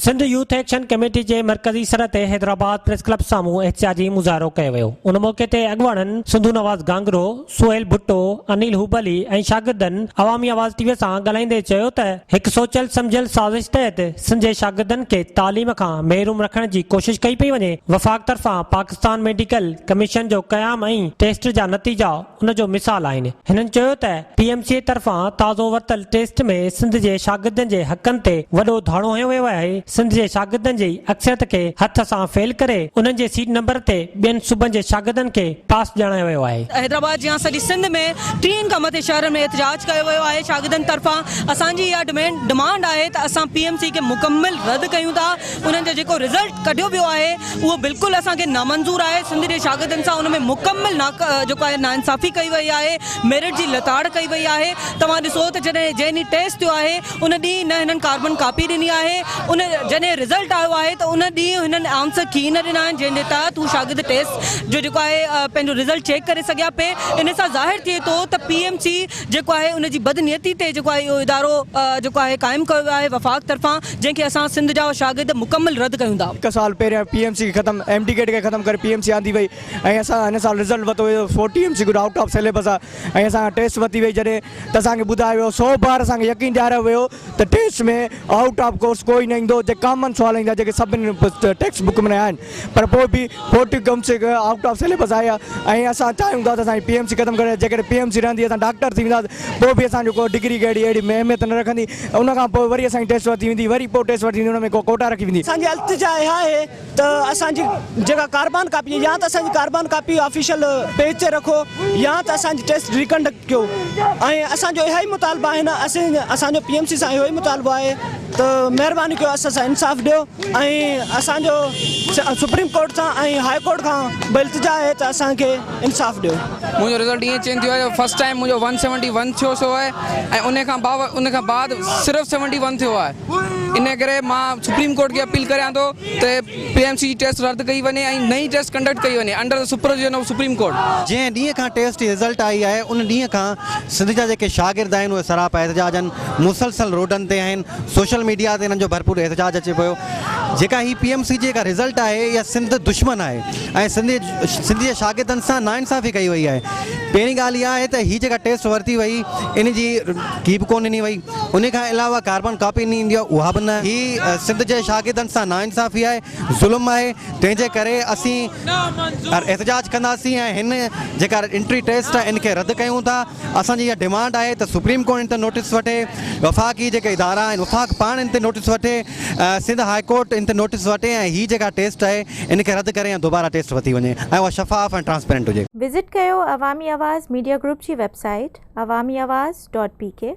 Sindh youth action committee جي مرڪزي سڏ تي حيدرآباد پريس ڪلب سامهون احتجاجي مظاهرو ڪيو ويو. ان موقعي تي اڳواڻن سنڌو نواز گانگرو، سهيل ڀٽو، انيل هوبلي ۽ شاگردن عوامي آواز ٽي وي سان ڳالهائيندي چيو ته هڪ سوچيل سمجهيل سازش تحت سنڌ جي شاگردن کي تعليم کان محروم رکڻ جي ڪوشش ڪئي پئي وڃي، وفاق طرفان پاڪستان ميڊيڪل ڪميشن جو قيام ۽ ٽيسٽ جا نتيجا ان جو مثال آهن. هنن چيو ته پي ايم سي طرفان تازو ورتل ٽيسٽ ۾ سنڌ جي شاگردن جي حقن تي وڏو ڌاڙو هنيو ويو آهي، سنڌ جي شاگردن جي اڪثريت کي هٿ سان فيل ڪري انهن جي سيٽ نمبر تي ٻين صوبن جي شاگردن کي پاس ڄاڻايو ويو آهي. حيدرآباد جيان سڄي سنڌ ۾ ٽيهن کان مٿي شهرن ۾ احتجاج ڪيو ويو آهي، شاگردن طرفان اسان جي اها ڊمانڊ آهي ته اسان پي ايم سي کي مڪمل رد ڪيون ٿا، انهن جو جيڪو رزلٽ ڪڍيو ويو آهي اهو بلڪل اسان کي نامنظور آهي، سنڌ جي شاگردن سان ان ۾ مڪمل جيڪو آهي ناانصافي ڪئي وئي آهي، ميرٽ جي لتاڙ ڪئي وئي آهي، توهان ڏسو ته جڏهن جنهن ڏينهن ٽيسٽ ٿيو آهي ان ڏينهن نه هنن ڪاربن ڪاپي ڏني آهي، ان جڏهن رزلٽ آيو آهي ته ان ڏينهن هنن آنسر ڪي نه ڏنا آهن جنهن جي تحت هو شاگرد ٽيسٽ جو جيڪو آهي پنهنجو رزلٽ چيڪ ڪري سگهيا پئي، ان سان ظاهر ٿئي ٿو ته پي ايم سي جيڪو آهي ان جي بدنيتي تي جيڪو آهي اهو ادارو جيڪو آهي قائم ڪيو ويو آهي وفاق طرفان جنهن کي اسان سنڌ جا شاگرد مڪمل رد ڪيون ٿا. هڪ سال پهريان پي ايم سي کي ختم ايم ڊي ڪيٽ کي ختم ڪري پي ايم سي آندي وئي ۽ اسان هن سال رزلٽ ورتو ويو 40 ايم سي ڪيو آئوٽ آف سليبس آهي ۽ اسان کان ٽيسٽ ورتي وئي جڏهن ته اسان کي ٻڌايو ويو سو بار اسان کي يقين ڏياريو ويو ته ٽيسٽ ۾ آئوٽ آف ڪورس ڪوئي نه ايندو جي ڪامن سوال ايندا جيڪي سڀني ٽيڪسٽ بڪ ۾ آهن پر پوء به 40 ڪم سي آئوٽ آف سليبس آهي ۽ اسان چاهيون ٿا ته اسان جي پي ايم سي ختم ڪري جيڪڏهن پي ايم سي رهندي اسان ڊاڪٽر ٿي وينداسين پوء به اسان جو ڪو ڊگري ڪهڙي اهڙي اهميت نه رکندي ان کان پوء وري اسان جي ٽيسٽ ورتي ويندي وري پوء ٽيسٽ ورتي ويندي ان ۾ ڪو ڪوٽا رکي ويندي. اسان جي التجا اها آهي ته اسان جي جيڪا ڪاربان ڪاپي يا ته اسان جي ڪاربان ڪاپي آفيشل پيج تي رکو يا ته اسان جي ٽيسٽ ريڪنڊڪٽ ڪيو ۽ اسان جو اها ئي مطالبا آهن اسين اسان جو پي ايم سي سان اهو ئي مطالبو آهي ته مهرباني ڪيو اسان سان انصاف ڏيو ۽ اسان جو سپريم ڪورٽ سان ۽ هاء ڪورٽ کان به التجا آهي ته اسان کي انصاف ڏيو. منهنجو رزلٽ ائين چينج ٿيو آهي جو فرسٽ ٽائيم منهنجو ون سيونٽي ون ٿيو سو آهي ۽ ان کان با ان کان بعد صرف سيونٽي ون ٿيو آهي ان ڪري مان سپريم ڪورٽ کي اپيل ڪريان ٿو ته پي ايم سي جي ٽيسٽ رد ڪئي وڃي ۽ نئين ٽيسٽ ڪنڊڪٽ ڪئي وڃي under the supervision of supreme court. جنهن ڏينهن کان ٽيسٽ جي رزلٽ آئي آهي ان ڏينهن کان سنڌ جا جيڪي شاگرد آهن اهي سراپا احتجاج آهن مسلسل روڊن تي آهن سوشل ميڊيا تي انهن جو ڀرپور احتجاج اچي پيو جيڪا هي پي ايم سي جي جيڪا رزلٽ آهي اها سنڌ دشمن آهي ۽ سنڌ سنڌ جي شاگردن سان ناانصافي ڪئي وئي آهي پهرين ڳالهه اها آهي ته هي جيڪا ٽيسٽ ورتي وئي ان جي ڪي به ڪونه ڏني وئي ان کان علاوه ڪاربان ڪاپي نه ايندي آهي اها به نه هي سنڌ جي شاگردن سان ناانصافي آهي ظلم آهي تنهن جي ڪري اسين احتجاج ڪنداسين ۽ هن جيڪا انٽري ٽيسٽ آهي ان کي رد ڪيون ٿا اسان جي اها ڊمانڊ آهي ته سپريم ڪورٽ ان تي نوٽيس وٺي وفاقي جيڪي ادارا آهن وفاق پاڻ ان تي نوٽيس وٺي سنڌ هاء ڪورٽ ان تي نوٽيس وٺي ۽ هي جيڪا ٽيسٽ آهي ان کي رد ڪري ۽ دوباره ٽيسٽ ورتي وڃي ۽ اها شفاف ۽ ٽرانسپيرنٽ هجي. وزٽ ڪيو عوامي آواز ميڊيا گروپ جي ويب سائيٽ عوامي آواز ڊاٽ پي ڪي.